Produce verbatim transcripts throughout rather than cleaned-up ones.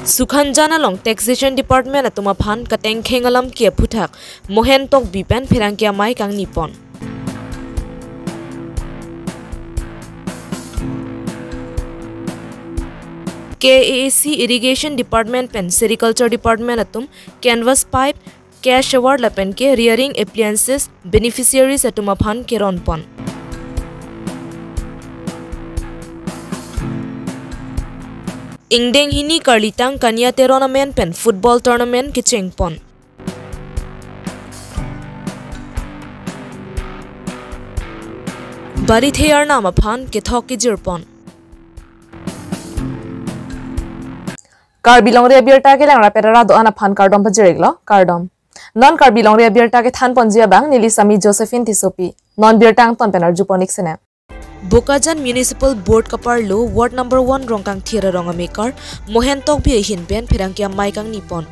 Sukhanjan along Taxation Department atum aphan katengkheng alam ke aphuthak Mohen Tokbi pen pherangke amei kangni pon. K A A C Irrigation Department pen Sericulture Department atum canvas pipe, cash award lapen ke rearing appliances beneficiaries atum aphan keron pon. Ingdeng hini Karlitang Kania Teron amen pen football tournament kecheng pon. Barithe arnam aphan kethok kejir pon. Karbi Longri Abirta kelang rapet ra do-an aphan kardom pajir-iklo, kardom. Non Karbi Longri Abirta kethan ponji abang neli Sami Josephine Tissopi. Non birta angton pen arju pon-ik sene. Bokajan Municipal Board kaparlo Ward number one Rongkangthir arong amekar Mohen Tokbi ahin pen pherangke amei kangni pon.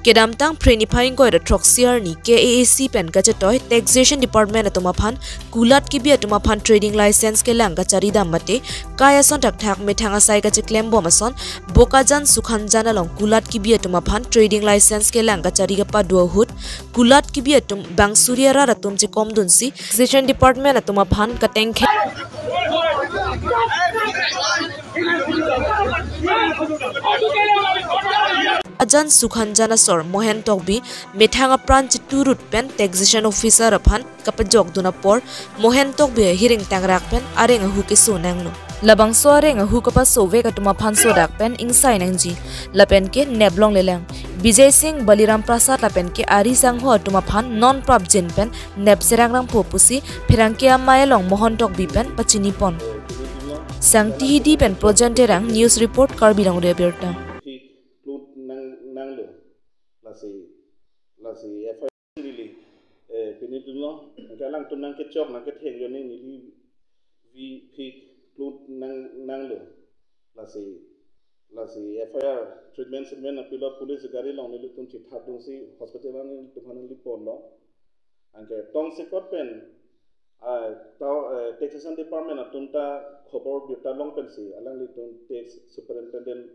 Kedamtang Phre niphai ingkoi ra throksi arni K A A C pen kachetoi Taxation Department atum aphan kulat kebi atum aphan trading license kelang kachari dam mate kai ason thakthak methang asai kacheklem bom ason Bokajan Sukhanjan along kulat kebi atum aphan trading license kelang kachari kapado ahut kulat kebi atum bang suri arat atum chekom dunsi Taxation Department atum aphan katengkheng. Ajan Sukhanjan asor Mohen Tokbi methang apran cheturut pen Taxation Officer aphan kapajok dun apor Mohen Tokbi ahiring tangrak pen areng ahu keso nanglo. Labangso areng ahu kapaso vek atum aphan sodak pen ingsai nangji lapen ke nep longlelang. Bijay Singh, Baliram Prasad lapen ke ari sangho atum aphan non prapjin pen nep serang rangpo pusi pherangke amei along Mohen Tokbi pen pachini pon. Sangti Hidi pen Projan Terang, news report, Karbi Longri Abirta. Nang, nanglo. Lasi, lasi F I R neli, eh, pini dunlo, anke alangtum nangkechok, nangketheng ajoine neli vi phik klut nang, nanglo. Lasi, lasi F I R treatment, treatment apilo police gari along nelitum chithap dunsi hospital along nelitum aphan neli ponlo. Anke tongsekot pen, ah, tao, eh, Taxation Department atum ta khobor birta long pensi, alanglitum Tax Superintendent,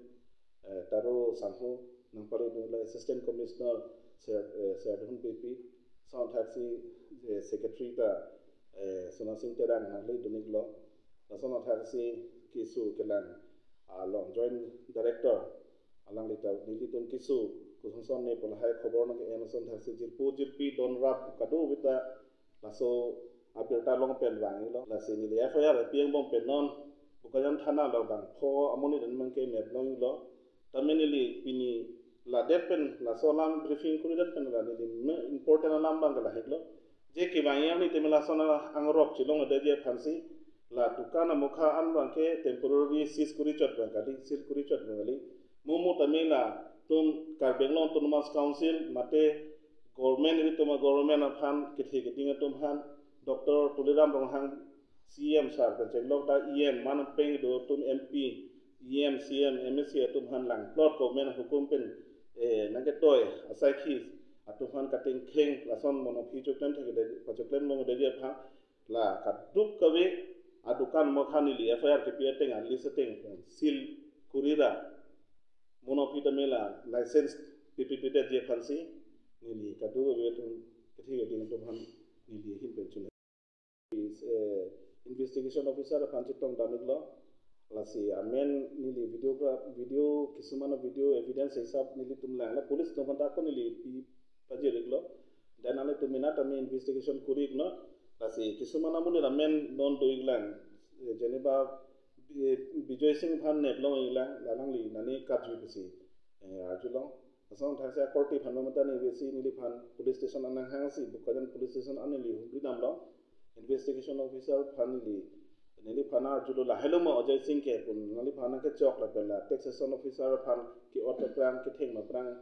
eh, Taro sangho nangpale dunlo, Assistant Commissioner Sir, eh, Sir Dhon Beypi, lason thaksi, eh, Secretary ta, eh, Sona Singh Terang nangpale dun-iklo, lason thaksi keso kelang along Joint Director alangli ta nelitum keso kosonson ne pu lahai khobor nangke-en ason thaksi jirpo jirpi don rap kadokave ta laso abirta along pen vanglo. Lasi neli F I R pi angbong pen non Bokajan Thana along bangpho amonit an nangke map longlo. Tame neli pini ladet pen laso alam briefing koridet pen la neli me important alam abang ke lahiklo. Je kevang arni tame lason angrok chelongledetji aphansi la dukan amokha an abang ke temporary seize korichot abang kali, seal korichot abang kali. Mo mo tame latum Karbi Anglong Autonomous Council mate government, ilitum a-government aphan kethe keding atum aphan Doctor Tuliram Ronghang C E M sir pen chenglok ta E M man peng do atum M P, E M, C E M, M A C atum aphan langplot government ahukum pen, eh, nangketoi asaikhi atum aphan katengkheng lason monophi choklem thekde, pachoklem longdetji aphan la kadokave adukan amokha neli F I R kepi ateng a-list ateng seal korira monophi tame la license pipipedetji aphansi neli kadokave atum kethe keding atum aphan neli ahin pen chun. Eh, investigation officer aphan chetong dam-iklo. Lasi amen neli videograph, video, kisuman video evidence hisap nelitum langlo, police atum aphan ta ako neli pi pajir-iklo. Dan nanglitum mena tame investigation kori-iknon. Lasi kisuman amonit amen non do-iklang. Eh, jeneba, eh, Bijoy Singh aphan nep long-iklang, la alangli nani katjui pusi, eh, arjulong. Lason thaksi akorte aphan mata ni besi neliphan police station an nanghangsi Bokajan police station an neli humri damlo. Investigation officer aphan neli, neliphan arjulo, lahelo ma Ajay Singh ke pu, neliphan nangkechok lapen la taxation officer aphan ke-ot aphrang, kethengno aphrang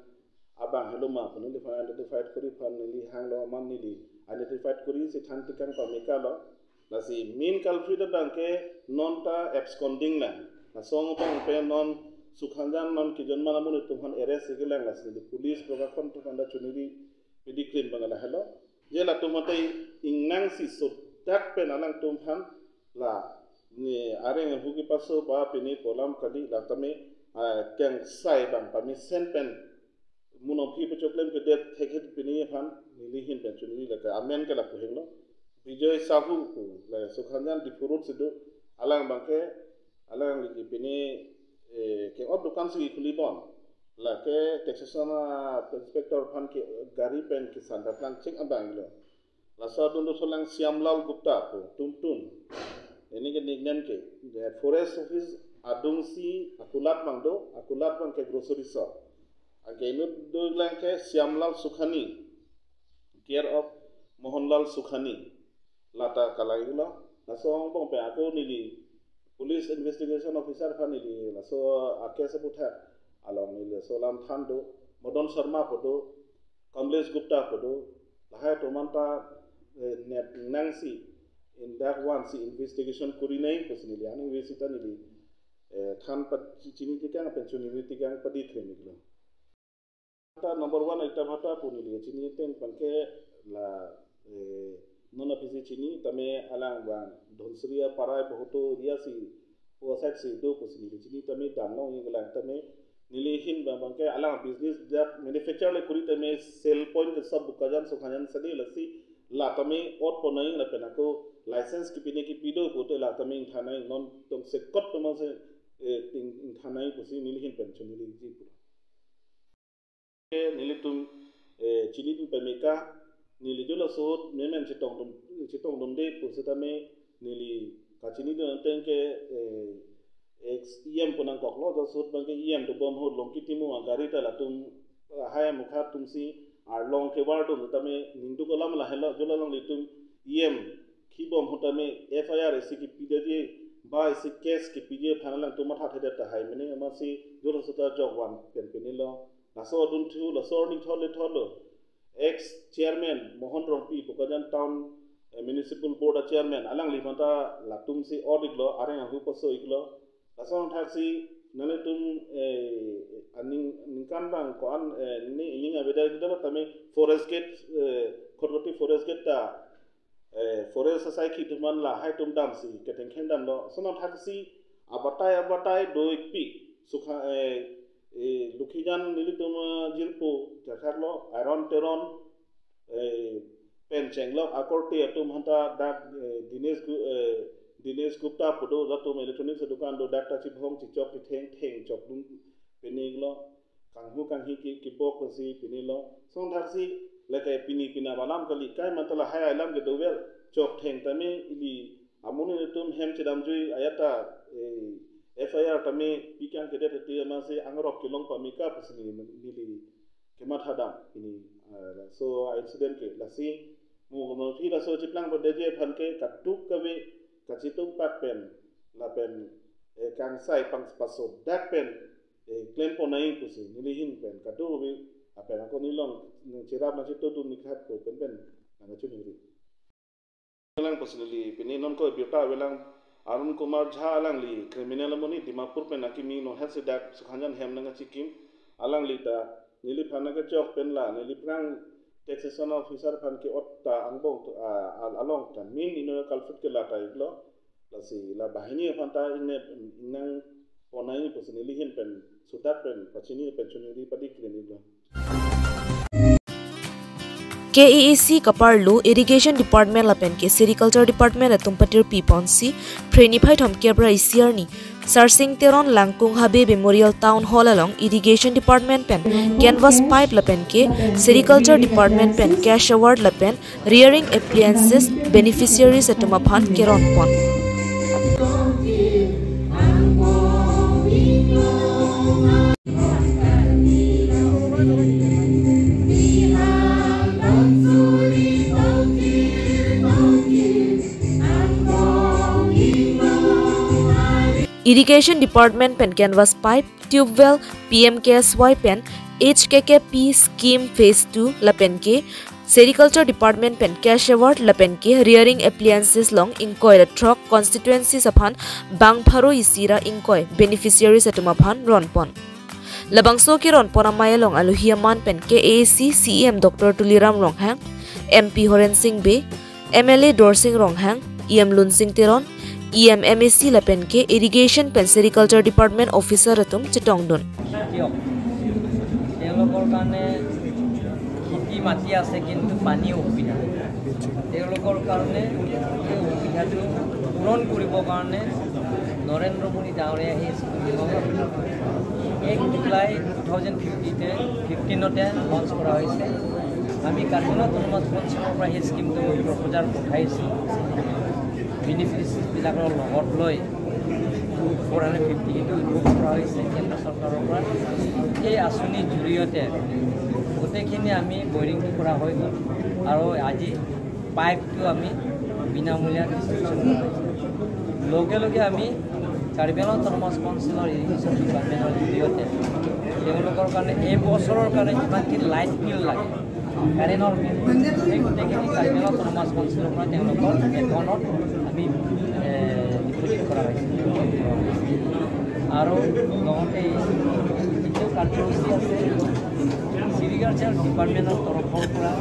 abang helo ma pu neliphan identified kori aphan neli hanglo, amat neli identified korisi than tikang pamekalo. Lasi main culprit abang ke non ta absconding lang. Lason abang pen non Sukhanjan non kijon mana amonit atum aphan arrest si kelang, lasi neli police protection atum aphan ta chuniri pidi krim abang lahelo. Je latum mate ingnangsi sodak pen alangtum aphan la ne areng ahu kepaso ba pini pu alam kali, la tame ah, kangsai abang pamesen pen mo nangpi pachoklemkledet thekhet pini aphan neli ahin pen choningri lake amen ke lapu henlo. Bijoy Sahu pu la Sukhajan Diphu Road si do, alang abangke, alangli ke pini, eh, ke-ot dukan si khuli bom. Lake taxation, ah, inspector aphan ke gari pen kesan paplangcheng abang lo. Laso adung do solang Shyamlal Gupta pu, Tumtum. Neli ke nickname ke, eh, forest office adung si akulat abang do, akulat abangke grocery shop. Anke inut dolang ke Shyamlal Sukhani, care of Mohanlal Sukhani. Lata kalailo. Laso angbong pen ako neli police investigation officer aphan neli laso a-case aputhak along neli laso alam than do, Madan Sharma pu do, Kamlesh Gupta pu do, lahai atum anta, eh, nep nangsi, indak van si investigation kuri nangji pusi neli aning vesi ta neli, eh, than pa-, chini tikang pen choningri tikang padi krim iklo. Ta number one Itabhata pu neli chini ateng abangke la, eh, non aphi si chini tame alang abang Dhansiri aparai bohoto area si pu aside si do pusi neli chini tame damlong iklang tame neli ahin abang abangke alang business dak manufacture le kuri tame sell point ke sab Bokajan Sukhajan sadi lasi la tame ot pon nangji lapen ako license kepine kepi do pute la tame ingthan nangji non tongsekot pemang se, eh, ing-, ingthan nangji pusi neli ahin pen choningri ji pu. Nelitum, eh, chinidun pameka, neli jula suhut memen chetongdun, chetongdunde pusitame neli kachinidun ateng ke, eh, ex E M pu nangkoklo, jula suhut abangke E M dobom ahut Longki Timung agari ta latum, eh, lahai amokha atum si arlong kevardun tame ningduk alam lahelo, jula longlitum E M kibom ahut tame F I R isi kepidetji, ba isi case kepiji aphan alangtum mathathedet tahai mene amatsi jula suhut ta jokvan pen pinilo. Laso adun thu, laso arni thole thole. Ex chairman Mohan Rongpi, Bokajan Town, eh, Municipal Board a chairman, alangli aphanta latum si ot iklo, areng ahu paso iklo. Laso athaksi nanglitum, eh, aning, ningkan abang ko-an, eh, ni, ning avedar kita tame forest gate, eh, Khatkhati forest gate ta, eh, forest asai khi atum an lahai atum damsi kethengkheng damlo. Lason athaksi abatai abatai do-ikpi. Sukha, eh, eh, Lokhijan nelitum, eh, jirpo, jakhaklo, Aaron Teron, eh, pen chenglok akorte atum aphanta dak, eh, Dinesh Gu-, eh, Dinesh Gupta pu do, latum electronics adukan do, dak ta chibhong chichok chitheng theng chokdun pini iklo. Kanghu kanghi ke kebok pensi pinilo. Lason athaksi lake pini pina alam kali, kai mantala lahai alam kedover choktheng tame ili amonit atum hem chedamjui ajat ta, eh, F I R tame pikang kedet ati amatsi angrok kelong pameka pusi neli, neli kematha dam pini, eh, laso incident ke lasi mo kono phi laso chiplang pedetji aphan ke kadokave kachitung pak pen lapen, eh, kangsai pang pasodak pen, eh, klem pon nangji pusi neli ahin pen kadokave apen ako neli along nangcherap nangchetongdun nikhat ko pen pen nangkachoningri. Alang pusi neli pini non ko birta avelang Arun Kumar Jha alangli criminal amonit Dimapur pen akimi non het si dak Sukhajan hem nangkachikim alangli ta neliphan nangkachok pen la neli aphrang taxation officer aphan ke-ot ta angbong, ah, al-, along ta main inner culprit ke lata iklo. Lasi la banghini aphanta ingnep ingnang pon nangji pusi neli ahin pen sudak pen pachini pen choningri padi krim iklo. K A A C kaparlo Irrigation Department lapen ke Sericulture Department atum patirpi ponsi Phre niphai thomkep ra isi arni Sarsing Teron Langkung Habe Memorial Town Hall along Irrigation Department pen canvas pipe lapen ke Sericulture Department pen cash award lapen rearing appliances beneficiaries atum aphan keron pon. Irrigation Department pen canvas pipe, tube well, P M K S Y pen H K K P scheme phase two lapen ke Sericulture Department pen cash award lapen ke rearing appliances along ingkoi ra throk constituencies aphan bang pharo isi ra ingkoi beneficiaries atum aphan ron pon. Labangso keron pon amei along alohi aman pen K A A C C E M Doctor Tuliram Ronghang, M P Horen Sing Bey, M L A Dorsing Ronghang, E M Lunsing Teron, E M, M A C lapen ke Irrigation pen Sericulture Department Officer atum chetongdun. কৃষক, তেওঁলোকৰ কাৰণে খেতি মাটি আছে, কিন্তু পানী অসুবিধা। তেওঁলোকৰ কাৰণে এই অসুবিধাটো পূৰণ কৰিবৰ কাৰণে নৰেন্দ্ৰ মোদী ডাঙৰীয়া সেই স্কিমখন এক জুলাই টু থাউজেণ্ড ফিফটিতে, ফিফটিনতে লঞ্চ কৰা হৈছে। আমি কাৰ্বি আংলং অট'নমাছ কাউন্সিলৰ পৰা সেই স্কিমটো প্ৰপ'জাল পঠাইছোঁ। বেনিফিচিয়াৰীবিলাকৰ লগত লৈ ফ'ৰ হাণ্ড্ৰেড ফিফটি এইটো ইনভল্ভ কৰা হৈছে কেন্দ্ৰ চৰকাৰৰ পৰা। এই আঁচনিৰ জৰিয়তে গোটেইখিনি আমি বয়ৰিং কৰা হৈ গ'ল আৰু আজি পাইপটো আমি বিনামূলীয়া ডিষ্ট্ৰিবিউশ্যন কৰা হৈছে। লগে লগে আমি কাৰ্বি আংলং অট'নমাছ কাউন্সিলৰ ইৰিগেশ্যন ডিপাৰ্টমেণ্টৰ জৰিয়তে তেওঁলোকৰ কাৰণে এই বছৰৰ কাৰণে যিমানখিনি লাইট বিল লাগে, কাৰেণ্টৰ বিল, সেই গোটেইখিনি কাৰ্বি আংলং অট'নমাছ কাউন্সিলৰ পৰা তেওঁলোকৰ একাউণ্টত আমি, এ, ডিপজিট কৰা হৈছে। আৰু লগতে এই যিটো কাৰ্যসূচী আছে, ছেৰিকালচাৰ ডিপাৰ্টমেণ্টৰ তৰফৰ পৰা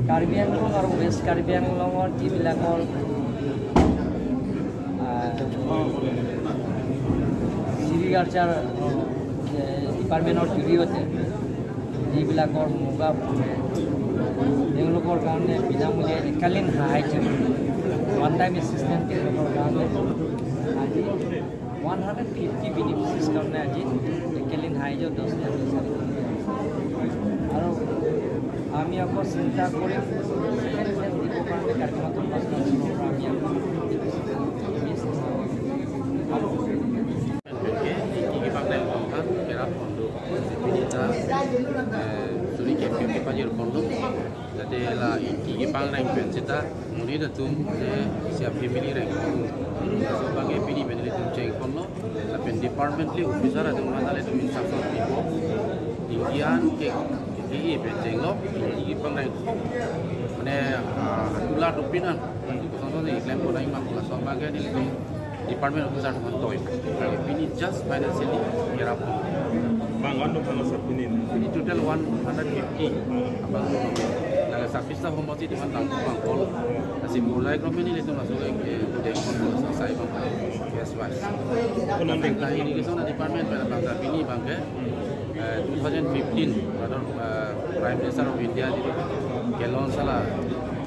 কাৰ্বি আংলং আৰু ৱেষ্ট কাৰ্বি আংলঙৰ যিবিলাকৰ, আহ, ছেৰিকালচাৰ, এ, ডিপাৰ্টমেণ্টৰ জৰিয়তে যিবিলাকৰ মুগা পোহে, তেওঁলোকৰ কাৰণে বিনামূলীয়া এককালীন সাহায্য, ওৱান টাইম এছিষ্টেণ্ট তেওঁলোকৰ কাৰণে আজি ওৱান হাণ্ড্ৰেড ফিফটি বেনিফিচিয়াৰীৰ কাৰণে আজি এককালীন সাহায্য দহ হাজাৰ বিচাৰি। আৰু আমি আকৌ চিন্তা কৰিম, ছেকেণ্ড ফেজ দিবৰ কাৰণে কাৰ্বি আংলং অট'নমাছ কাউন্সিলৰ পৰা আমি আকৌ চেষ্টা কৰিম। Penke, ingki pangreng tong aphan kerap pon do. Sipini ta, eh, suri kep kep kepajir pon do. Jate la ingki pangreng pen seta monit atum je isi a-family reng pon do. Laso abangke pini pen ilitum cheng ponlo. Lapen department le officer atum aphan ilitum instruction pipo. Ingki an ke, ke pen chenglo, ingki pangreng tong. Mane, ah, tula dopin an. Kosonsi klem pon nangji ma, laso abangke nelitum department officer atum aphan toi. Pini just financially kerap. Bang, one of the pini. Pini total one hundred fifty. Abang, nang sabisa homo si teman tang bang kol. Asi mulai kami ni itu masuk ke budaya kol selesai bang. Yes, wise. Kunam ding. Nah, ini ke sana department pada bangsa pini bangke, eh, two thousand fifteen, pada, eh, Prime Minister of India di kelong sala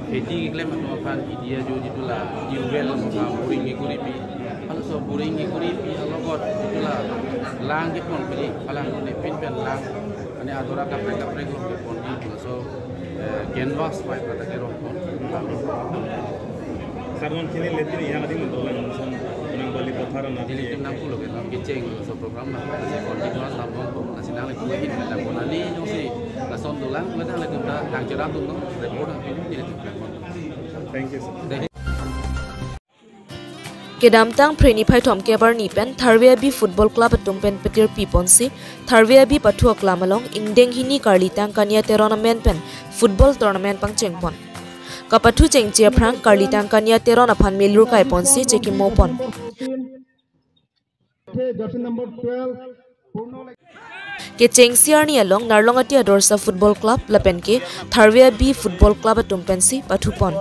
kheti keklem atum aphan India jo jitula tubewell atum aphan boring kekoripi. Halaso boring kekoripi alogot jitula lang kepon pili, halang ne pin pen lang. Mane adora kaprek kaprek kepon di halaso, eh, canvas pipe kata kerong pon. Sar non kini letin yang adi mentolang sang menang bali pathar na. Ilitum nangpulo ke, nang kecheng laso program na, si continuous nang bom bom, na si nang le kuahin, nang bonali, nang si lason dolang, nang le tum ta, nang cheram tum no, report nang pin, ilitum nang bom. Thank you, sir. Kedamtang Phre niphai thomkep arni pen Tharve Abbey Football Club atum pen petir pi ponsi Tharve Abbey pathu aklam along ingdeng hini Karlitang Kania Teron amen pen football tournament pangcheng pon. Kapathu chengche aphrang Karlitang Kania Teron aphan melur kai ponsi chekimo pon. Kechengsi arni along Narlongati Adorsa Football Club lapen ke Tharve Abbey Football Club atum pensi pathu pon.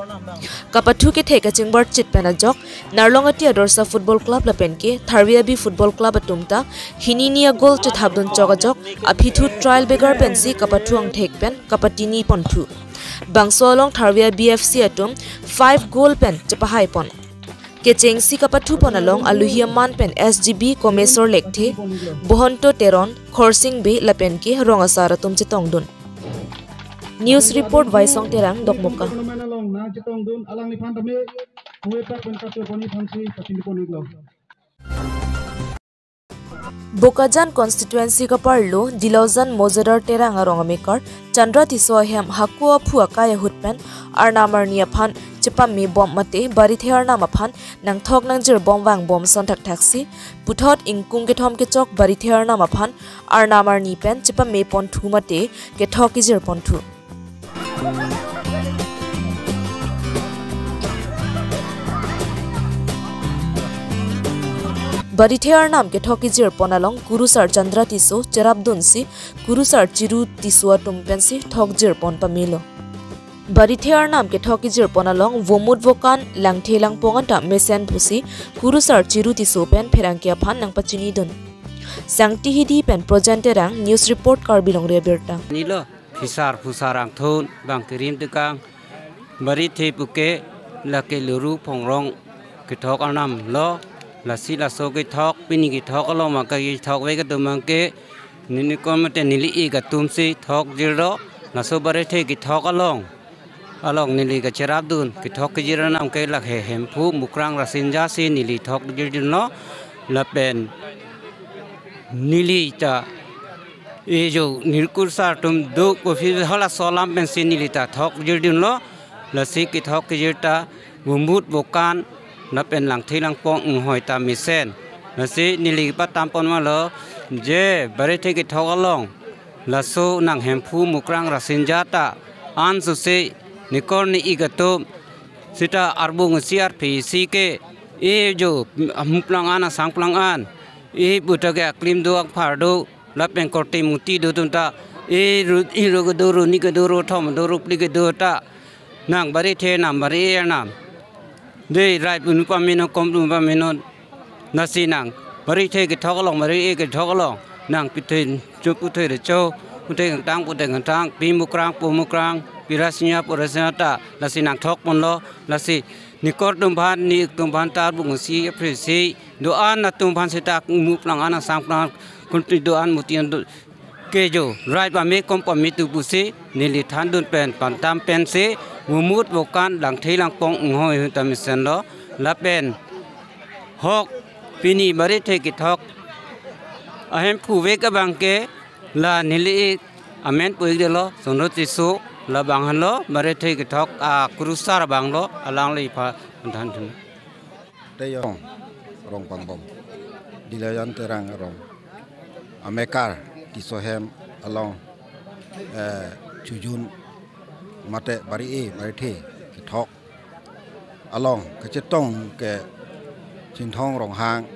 Kapathu kethe kachingbar chit pen ajok Narlongati Adorsa Football Club lapen ke Tharve Abbey Football Club atum ta hini ni a-goal chethapdun chok ajok aphi thu trial begar pensi kapathu angthek pen kapatini ponthu. Bangso along Tharve Abbey F C atum five goal pen chepahai pon. Kechengsi kapathu pon along aluhi aman pen S G B Komesor Lekthe, Bohonto Teron, Khorsing Bey lapen ke rong asar atum chetongdun. News report Vaisong Terang, Dokmoka. Bokajan constituency kaparlo Dilojan Mojadar Terang arong amekar Chandra Tisso ahem hako aphu akai ahut pen arnam arni aphan chepame bom mate barithe arnam aphan nangthok nangjir bom vang bom ason thakthaksi puthot ingkung kethom kechok barithe arnam aphan arnam arni pen chepame ponthu mate kethok kejir ponthu. Barithe arnam kethok kejir pon along Kurusar Chandra Tisso cherapdunsi Kurusar Chiru Tisso atum pensi thokjir pon pamelo. Barithe arnam kethok kejir pon along vomut vokan langthe langpong anta mesen pusi kurusar Chiru Tisso pen pherangke aphan nangpachinidun. Sangti Hidi pen Projen Terang, News Report, Karbi Longri Abirta. Nilo phisar phusar angthun bang kerim tekang Barithe puke lake Luru Phongrong kethok arnam lo. Lasi laso kethok, pini kethok along maka kethok vek atum mangke nini kon mate neli ik atum si thok jirlo. Laso Barithe kethok along, along neli kacherapdun kethok kejir arnam ke lake Hemphu Mukrang Rasinja si neli thok jirdunlo. Lapen neli ta ejo nirkur sar atum do kopi halaso alam pensi neli ta thok jirdunlo. Lasi kethok kejir ta vomut vokan lapen langthe langpong inghoi ta mesen. Lasi neli patam pon malo je Barithe kethok along laso nang Hemphu Mukrang Rasinja ta an susi nikor ni ik atum sita arbung isi arphi isi ke ejo muplang an asangplang an e puta ke aklim do akphar do lapen korte muti do atum ta e ru, e ru kedo, ru ni kedo, ru thom do, ru phli kedo ta nang Barithe nam, Barithe nam. Dei rai punu pamenon, kom punu pamenon. Lasi nang Barithe kethok along, Barithe kethok along nang pithin cho, puthe re cho, puthe kangtang, puthe kangtang, pi Mukrang, pu Mukrang, pi Rasinja, pu Rasinja ta lasi nang thok ponlo. Lasi nikor atum aphan, ni ik atum aphan ta arbung isi arphi isi do-an atum aphan sita muplang an asangplang kunti do-an muti an do kejo rai pame kom pame tu pusi neli thandun pen pantam pensi vomut vokan langthe langpong inghoi inghoi ta mesenlo. Lapen hok pini Barithe kethok ahemphu vek abang ke la neli ik amen pu-ik detlo, Sonro Tisso, labang henlo Barithe kethok akurusar abang lo, alangli aphan thandun. Teyong Rongpangbom, Dilajan Terang arong amekar Tisso hem along, eh, chojun mate Barithe, Barithe kethok along kachetong ke Chinthong Ronghang,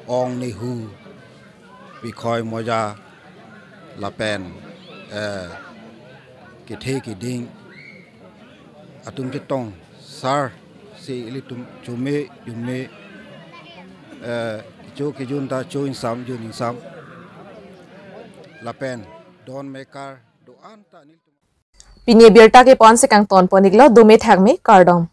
Ong Nehu, Pikhoi Moja, lapen, eh, kethe keding atum chetong sar si ilitum chome jumne, eh, cho kejun ta cho ingsam, jun ingsam, lapen don mekar do-an ta nelitum. Pini abirta ke ponsi kangton pon-iklo, dome thakme, kardom.